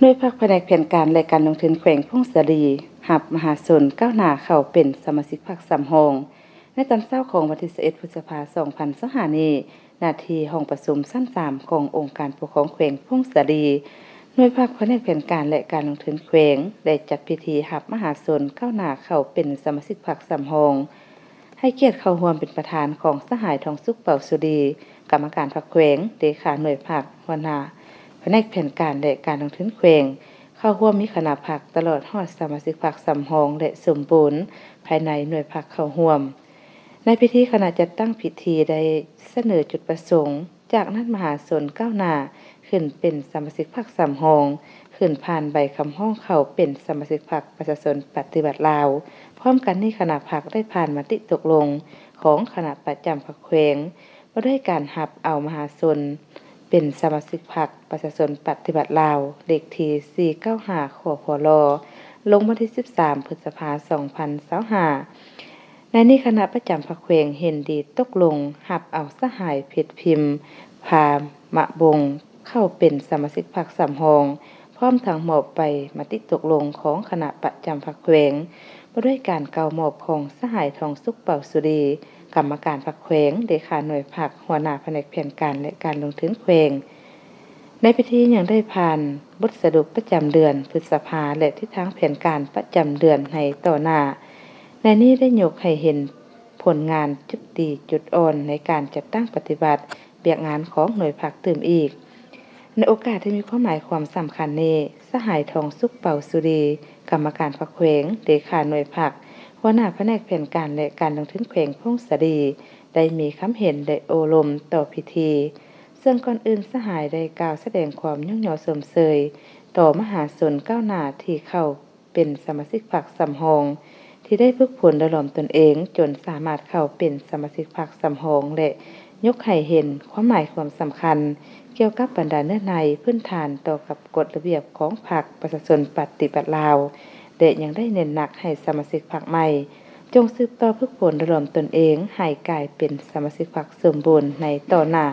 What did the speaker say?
ໜ່ວຍພັກພະແນກແຜນການ ແລະ ການລົງທຶນແຂວງຜົ້ງສາລີ ຮັບມະຫາຊົນກ້າວໜ້າເຂົ້າເປັນສະມາຊິກພັກສຳຮອງ. ໃນຕອນເຊົ້າຂອງວັນທີຊາວເອັດ ພຶດສະພາ ສອງພັນຊາວຫ້ານີ້, ໜ້າທີ່ຫ້ອງປະຊຸມຊັ້ນສາມຂອງອົງການປົກຄອງແຂວງຜົ້ງສາລີ, ໜ່ວຍພັກພະແນກແຜນການ ແລະ ການລົງທຶນແຂວງ ໄດ້ຈັດພິທີຮັບມະຫາຊົນກ້າວໜ້າເຂົ້າເປັນສະມາຊິກພັກສຳຮອງ. ໃຫ້ກຽດເຂົ້າຮ່ວມເປັນປະທານຂອງສະຫາຍ ທອງສຸກ ເປົາສຸລີ, ກຳມະການພັກແຂວງ, ເລຂາໜ່ວຍພັກ, ຫົວໜ້າພະແນກແຜນການ ແລະ ການລົງທຶນແຂວງ, ເຂົ້າຮ່ວມມີຄະນະພັກ ຕະຫຼອດຮອດສະມາຊິກພັກສຳຮອງ ແລະ ສົມບູນ ພາຍໃນໜ່ວຍພັກເຂົ້າຮ່ວມ. ໃນພິທີ, ຄະນະຈັດຕັ້ງພິທີໄດ້ສະເໜີຈຸດປະສົງ, ຈາກນັ້ນມະຫາຊົນກ້າວໜ້າຂຶ້ນເປັນສະມາຊິກພັກສຳຮອງ, ຂຶ້ນຜ່ານໃບຄຳຮ້ອງເຂົ້າເປັນສະມາຊິກພັກປະຊາຊົນປະຕິວັດລາວ. ພ້ອມກັນນີ້, ຄະນະພັກໄດ້ຜ່ານມະຕິຕົກລົງຂອງຄະນະປະຈຳພັກແຂວງ ວ່າດ້ວຍການຮັບເອົາມະຫາຊົນເປັນສະມາຊິກພັກປະຊາຊົນປະຕິວັດລາວ ເລກທີສີ່ເກົ້າຫ້າ ຄພລ ລົງວັນທີສິບສາມ ພຶດສະພາ ສອງພັນຊາວຫ້າ. ໃນນີ້ຄະນະປະຈຳພັກແຂວງເຫັນດີຕົກລົງຮັບເອົາສະຫາຍ ເພັດພິມ ພາມະວົງ ເຂົ້າເປັນສະມາຊິກພັກສຳຮອງ, ພ້ອມທັງມອບໃບມະຕິຕົກລົງຂອງຄະນະປະຈຳພັກແຂວງ ວ່າດ້ວຍການກ່າວມອບຂອງສະຫາຍ ທອງສຸກ ເປົາສຸລີ, ກຳມະການພັກແຂວງ, ເລຂາໜ່ວຍພັກ, ຫົວໜ້າພະແນກແຜນການ ແລະ ການລົງທຶນແຂວງ. ໃນພິທີຍັງໄດ້ຜ່ານບົດສະຫຼຸບປະຈຳເດືອນພຶດສະພາ ແລະ ທິດທາງແຜນການປະຈຳເດືອນໃນຕໍ່ໜ້າ. ໃນນີ້ໄດ້ຍົກໃຫ້ເຫັນຜົນງານຈຸດດີຈຸດອ່ອນໃນການຈັດຕັ້ງປະຕິບັດວຽກງານຂອງໜ່ວຍພັກຕື່ມອີກ. ໃນໂອກາດທີ່ມີຄວາມໝາຍຄວາມສຳຄັນນີ້, ສະຫາຍ ທອງສຸກ ເປົາສຸລີ, ກຳມະການພັກແຂວງ, ເລຂາໜ່ວຍພັກ, ຫົວໜ້າພະແນກແຜນການ ແລະ ການລົງທຶນແຂວງຜົ້ງສາລີ ໄດ້ມີຄຳເຫັນ ແລະ ໂອ້ລົມຕໍ່ພິທີ. ເຊິ່ງກ່ອນອື່ນສະຫາຍໄດ້ກ່າວສະແດງຄວາມຍ້ອງຍໍຊົມເຊີຍຕໍ່ມະຫາຊົນກ້າວໜ້າທີ່ເຂົ້າເປັນສະມາຊິກພັກສຳຮອງ ທີ່ໄດ້ຝຶກຝົນຫຼໍ່ຫຼອມຕົນເອງຈົນສາມາດເຂົ້າເປັນສະມາຊິກພັກສຳຮອງ ແລະ ຍົກໃຫ້ເຫັນຄວາມໝາຍຄວາມສຳຄັນກ່ຽວກັບບັນດາເນື້ອໃນພື້ນຖານຕໍ່ກັບກົດລະບຽບຂອງພັກປະຊາຊົນປະຕິວັດລາວ ແລະ ຍັງໄດ້ເນັ້ນໜັກໃຫ້ສະມາຊິກພັກໃໝ່ຈົ່ງສືບຕໍ່ຝຶກຝົນຫຼໍ່ຫຼອມຕົນເອງໃຫ້ກາຍເປັນສະມາຊິກພັກສົມບູນໃນຕໍ່ໜ້າ.